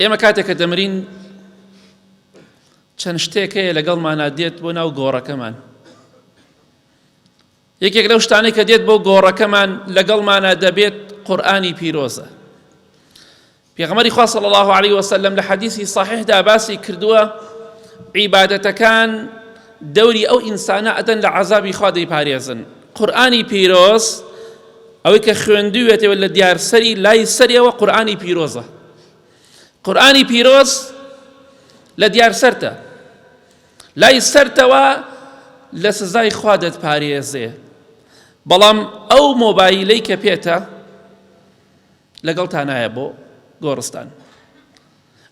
ئێمە کاتێک کە دەمرین چەند شتێک هەیە لەگەڵمانا دێت بۆ ناو گۆڕەکەمان. یەکێک لەو شتانەی کە دێت بۆ گۆڕەکەمان لەگەڵمانا دەبێت قورئانی پیرۆزە. پێغەمبەری خوا صلی الله علیه وسلم لە حەدیثی صحیحدا باسی کردووە عیبادەتەکان دەوری ئەو ئینسانە ئەدەن لە عەزابی خوا دەیپارێزن. قورئانی پیرۆز ئەوەی کە خوێندوویەتەوە لە دیار سەری لای سەریەوە قورئانی پیرۆزە. قورئانی پیرۆز لە دیار سەرتە لای سەرتەوە لە سزای خوا دەتپارێزێ بەڵام ئەو مۆبایلەی کە پێتە لەگەڵتا نایە بۆ گۆڕستان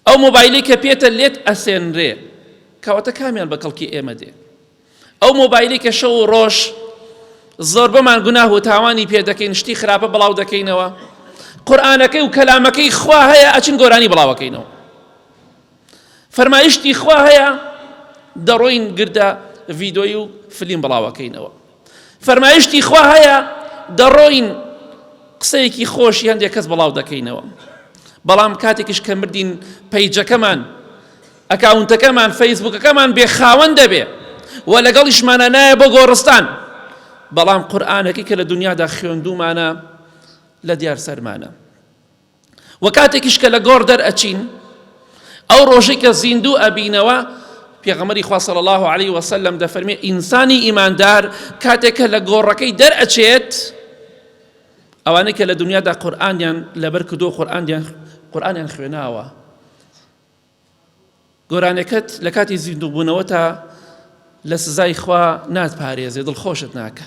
ئەو مۆبایلی کە پێتە لێت ئەسێنرێ کەواتە کامیان بە کەڵکی ئێمە دێ ئەو مۆبایلی کە شەو و ڕۆژ زۆربەمان گوناه و تاوانی پێ دەکەین شتی خراپە بڵاو دەکەینەوە قورآانەکەی و کەلامەکەی خوا هەیە ئەچین گۆرانی بڵاوەکەینەوە فەرمایشتی خوا هەیە دەڕۆین گردە ڤیدۆی و فلیم بڵاوەکەینەوە فەرمایشتی خوا هەیە دەڕۆین قسەیەکی خۆشی هەندێک کەس بڵاو دەکەینەوە بەڵام کاتێکیش کە مردین پەیجەکەمان ئەکاونتەکەمان فەیسبوکەکەمان بێ خاوەن دەبێ و لەگەڵیشمانە نایە بۆ گۆڕستان بەڵام قورئانەکەی کە لە دنیادا خوێندومانە لە دیار سەرمانە و کاتێکیش کە لە گۆڕ دەرئەچین ئەو ڕۆژەی کە زیندوو ئەبینەوە پێغەمبەری خوا صلی الله علیه وسلم دەفەرمێ ئینسانی ئیماندار کاتێک کە لە گۆڕەکەی دەرئەچێت ئەوانەی کە لە دنیادا قورئانیان لەبەر کردو قورئانیان قورئانیان خوێناوە گۆرانیەکەت لە کاتی زیندووبوونەوەتا لە سزای خوا ناتپارێزێ دڵخۆشت ناکە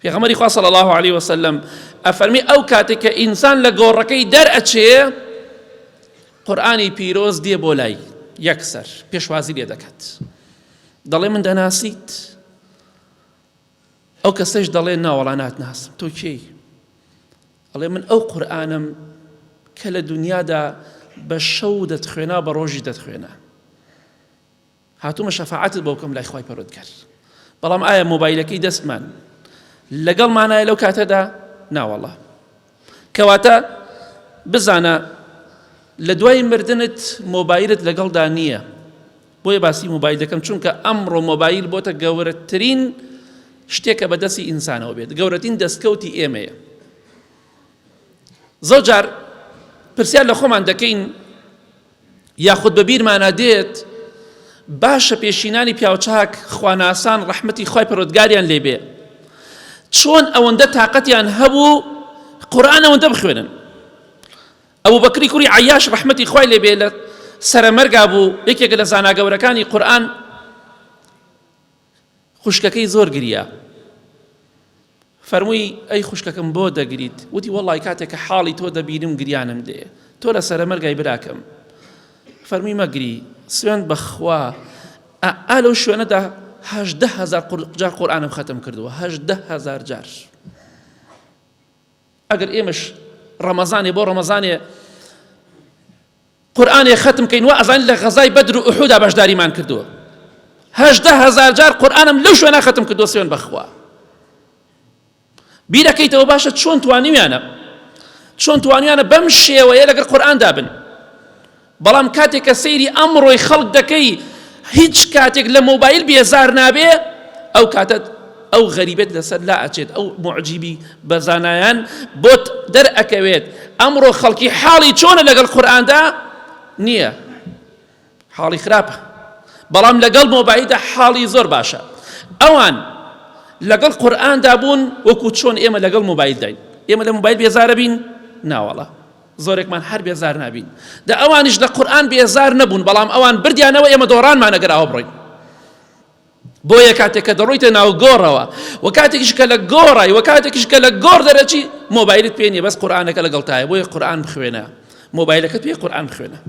پێغەمبەری خوا صلی الله علیه وسلم ئەفەرمی ئەو کاتێک کە ئینسان لە گۆڕەکەی دەرئەچێ قورئانی پیرۆز دێ بۆ لای یەکسەر پێشوازی لێ دەکات دەڵێ من دەناسیت ئەو کەسەش دەڵێ ناوەڵا ناتناسم تۆ کێی ئەڵێ من ئەو قورئانم کە لە دنیادا بە شەو دەتخوێنا بە ڕۆژی دەتخوێنا هاتوومە شەفاعەتت بۆ بکەم لای خوای پەروەردگار بەڵام ئایا مۆبایلەکەی دەستمان لەگەڵمانایە لەو کاتەدا ناوەڵا کەواتە بزانە لە دوای مردنت مۆبایلت لەگەڵدا نییە بۆیە باسی مۆبایل دەکەم چونکە ئەمڕۆ مۆبایل بۆتە گەورەترین شتێکە بە دەستی ئینسانەوە بێت گەورەترین دەستکەوتی ئێمەیە زۆر جار پرسیار لە خۆمان دەکەین یاخود بە بیرمانە دێت باشە پێشینانی پیاوچاک خواناسان ڕەحمەتی خوای پەرۆدگاریان لێبێ چۆن ئەوەندە تااقەتیان هەبوو قورآن ئەوەندە بخوێنن ئەبوبەکری کوڕی عەیاش ڕەحمەتی خوای لێ بێ لە سەرەمەرگا بوو یەکێکە لە زانا گەورەکانی قورئان خوشکەکەی زۆر گریا فەرمووی ئەی خوشکەکەم بۆ دەگریت وتی وەڵی کاتێک کە حاڵی تۆ دەبینم گریانم دێ تۆ لە سەرەمەرگای براکەم فەرمی مەگری سوێند بەخوا ئا لەو شوێنەدا هەژدە هەزار جار قورئانم خەتم کردووە 18 هەزار جار ئەگەر ئێمەش ڕەمەزانێ بۆ ڕەمەزانێ قورئانێ خەتم کەین وا ئەزانین لە غەزای بەدر و ئوحودا بەشداریمان کردووە 18 هەزار جار قورئانم لەو شوێنە خەتم کردووە سوێن بەخوا بیرەکەیتەوە باشە چۆن توانیویانە چۆن توانیانە بەم شێوەیە لەگەر قورئاندا بن بەڵام کاتێک کە سەیری ئەمڕۆی خەڵک دەکەی هیچ کاتێک لە مۆبایل بێزار نابێ ئەو کاتە ئەو غەریبێت لەسەر لا ئەچێت ئەو معجیبی بە زانایان بۆت دەرئەکەوێت ئەمڕۆ خەڵکی حاڵی چۆنە لەگەڵ قورئاندا نییە حاڵی خراپە بەڵام لەگەڵ مۆبایلدا حاڵی زۆر باشە ئەوان لەگەڵ قورئاندا بوون وەکو چۆن ئێمە لەگەڵ مۆبایلداین ئێمە لە مۆبایل بێزارە بین ناوەڵا زۆرێکمان هەر بێزار نابین دە ئەوانیش لە قورئان بێزار نەبوون بەڵام ئەوان بردیانەوە ئێمە دۆڕانمان ئەگەر ئاوە بڕۆین بۆیە کاتێک کە دەڕۆیتە ناو گۆڕەوە و کاتێکیش کە لە گۆڕای و کاتێکیش کە لە گۆڕ دەرەچی مۆبایلت پێ نییە بەس قورئانەکە لەگەڵتایە بۆیە قورئان بخوێنە مۆبایلەکەت پێ قورئان بخوێنە.